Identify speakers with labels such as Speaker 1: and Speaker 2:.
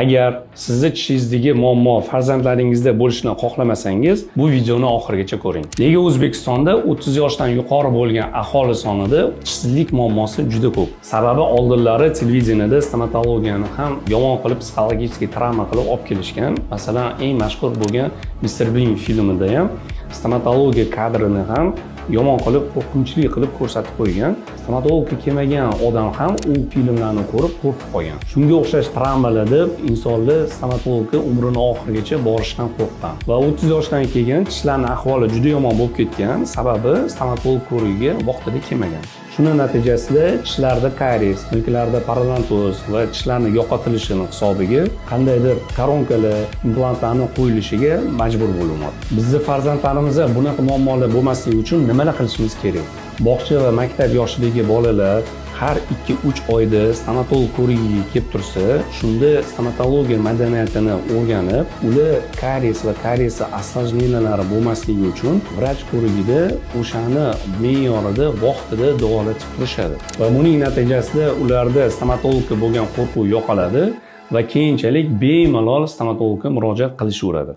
Speaker 1: Agar sizni tishingizdagi muammo farzandlaringizda bo'lishini xohlamasangiz, bu videoni oxirigacha ko'ring. Nega O'zbekistonda 30 yoshdan yuqori bo'lgan aholi sonida tishsizlik muammosi juda ko'p? Sababi oldinlari televideniyada stomatologiyani ham yomon qilib, psixologik travma qilib olib kelishgan. Masalan, eng mashhur bo'lgan Mr. Bean filmida ham stomatologiya kadrini ham yomon qilib, qo'rqinchli qilib ko'rsatib qo'ygan. Stomatologga kelmagan odam ham u filmlarni ko'rib qo'rqib qolgan. Shunga o'xshash travmalarda insonlar stomatologga umrini oxirigacha borishdan qo'rqqan. Va 30 yoshdan keyin tishlarning ahvoli juda yomon bo'lib ketgan, sababi stomatolog ko'rigiga vaqtida kelmagan. Shuni natijasida tishlarda karies, milklarda parodontoz va tishlarni yo'qotilishini hisobiga qandaydir koronkalar, implantlarni qo'yilishiga majbur bo'linmoqda. Bizni farzandlarimizda bunaqa muammolar bo'lmasligi uchun nimalar qilishimiz kerak? Bog'cha va maktab yoshidagi bolalar har 2-3 oyda stomatolog ko'rigiga kelib tursa, shunda stomatologiya madaniyatini o'rganib, ular karies va karies осложнениялari bo'lmasligi uchun vrach ko'rigida o'shani me'yorida vaqtida davolatib turishadi. Va buning natijasida ularda stomatologga bo'lgan qo'rquv yo'qoladi va keyinchalik bemalol stomatologga murojaat qilishaveradi.